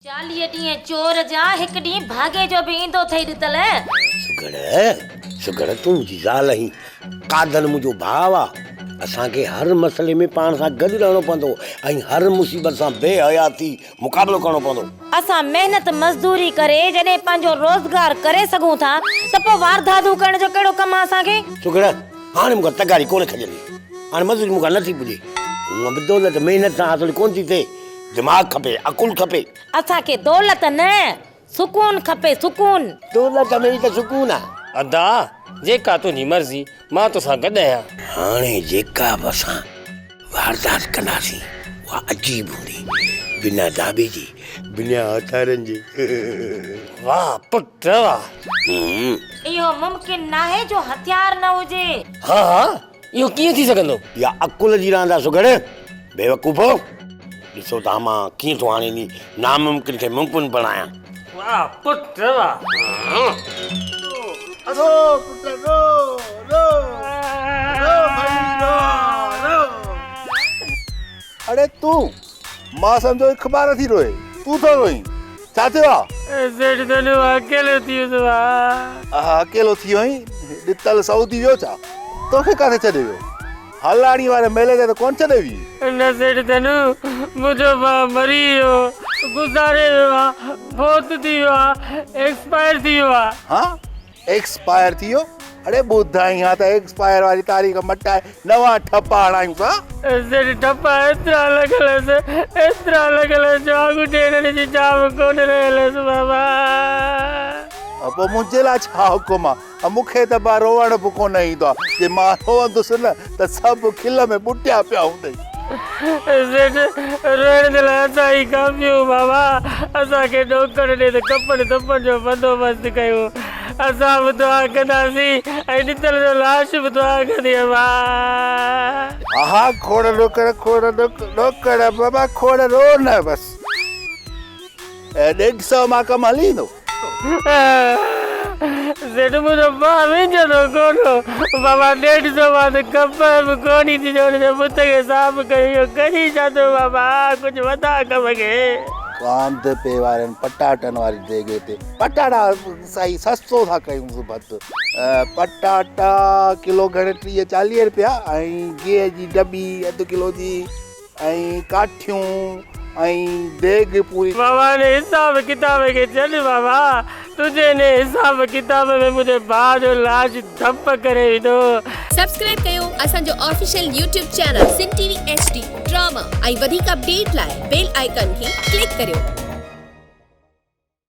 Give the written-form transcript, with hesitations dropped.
چاليهه ڏينهن چور جا، هڪ ڏينهن ڀاڳي جو به ايندو اٿئي ڏتل. سگهڙ، سگهڙ تون منهنجي زال آهين، قادن منهنجو ڀاء آ. اسان کي هر مسئلي ۾ پاڻ سان گڏ رهڻو پوندو ۽ هر مصيبت سان بي حيا ٿي مقابلو ڪرڻو پوندو. اسان محنت مزدوري ڪري جڏهن پنهنجو روزگار ڪري سگهون ٿا ته پوء وارڌادون ڪرڻ جو ڪهڙو ڪم آ اسان کي؟ سگهڙ، هاڻي مون کان تغاري ڪونه کڄندي. هاڻي مزدوري مون کان نه ٿي پڄي. هونء به دولت محنت سان حاصل ڪونه ٿي ٿئي. دماغ کپي، عقل کپي. اسان کي دولت نه، سڪون کپي، سڪون. دولت ۾ ئي ته سڪون آ. ادا، جيڪا تنهنجي مرضي، مان توسان گڏ آهيان. هاڻي جيڪا به اسان واردات ڪنداسين، اها عجيب هوندي. بنا داٻي جي، بنا هٿيارن جي. واهه پٽ واهه. اهو ممڪن ناهي جو هٿيار نه هجي. ها ها، اهو ڪيئن ٿي سگهندو؟ اها عقل جي راند آ سگهڙ، بيوقوفو! ڏسو ته مان ڪيئن ٿو هاڻي انهي ناممڪن کي ممڪن بڻايان. واهه پٽ واهه. رو پٽ رو رو رو ڀئي رو رو. اڙي تون، مان سمجهيو اخبار ٿي روئي، تون ٿو روئين، ڇا ٿيو آ؟ سيٺ تنهنجو اڪيلو ٿي ويس ڀاء. اها اڪيلو ٿي ويو آهين، ڏتل سعودي ويو ڇا؟ توکي ڪاٿي ڇڏي ويو؟ هالاڻي واري ميلي تي ته ڪونه ڇڏي ويئي؟ نه سيٺ ڌنو، منهنجو ڀاء مري ويو، گذاري ويو آ، فوت ٿي ويو آ، ايڪسپائر ٿي ويو آ. ها؟ ايڪسپائر ٿي ويو؟ اڙي ٻڌائين ها ته ايڪسپائر واري تاريخ مٽائي نوان ٺپا هڻايونس ها. سيٺ ٺپا ايترا لڳل هيس، ايترا لڳل هيس جو آڱوٺي هنن جي جاء به ڪونه رهيل هيس بابا. پوء منهنجي لاء ڇا حڪم آ؟ مون کي ته با روئڻ به ڪونه ايندو آ. جي مان روئندس نه ته سڀ کل ۾ ٻٽيا پيا هوندئي. سيٺ روئڻ جي لاء اسان ئي ڪافي آهيون بابا. اسان کي ڏوڪڙ ڏي ته ڪفن دفن جو بندوبست ڪيون. اسان به دعا ڪنداسين ۽ ڏتل جو لاش به دعا ڪندي ابا. ها ها کوڙ ڏوڪڙ کوڙ ڏوڪڙ بابا کوڙ رو نه بس. ڏيڍ سئو مان ڪم هلي ايندو. سيٺ منهنجو ڀاء وينجهندو ڪونه هو. بابا ڏيڍ سئو مان ته ڪپهه به ڪونه ايندي جو هن جي بت کي صاف ڪيون. اهو ڪرين ڇا ٿو بابا ڪجهه وڌاء ڪم کي. ڪانڌ پي وارن پٽاٽن واري ديڳي تي پٽاٽا سائين سستو ٿا ڪيون ڀت. پٽاٽا ڪلو گهڻي ٽيهه چاليهه رپيا ۽ گيهه جي ڊٻي اڌ ڪلو جي ۽ ڪاٺيون ۽ ديڳ پوري. بابا ان حساب ڪتاب کي ڇڏ بابا تنهنجي ان حساب ڪتاب ۾ منهنجي ڀاء جو لاش ڌپ ڪري ويندو. سبسڪرائب ڪيو اسان جو official YouTube channel Sindh T V H D drama ۽ وڌيڪ اپڊيٽ لاء بيل آئيڪان کي ڪلڪ ڪريو.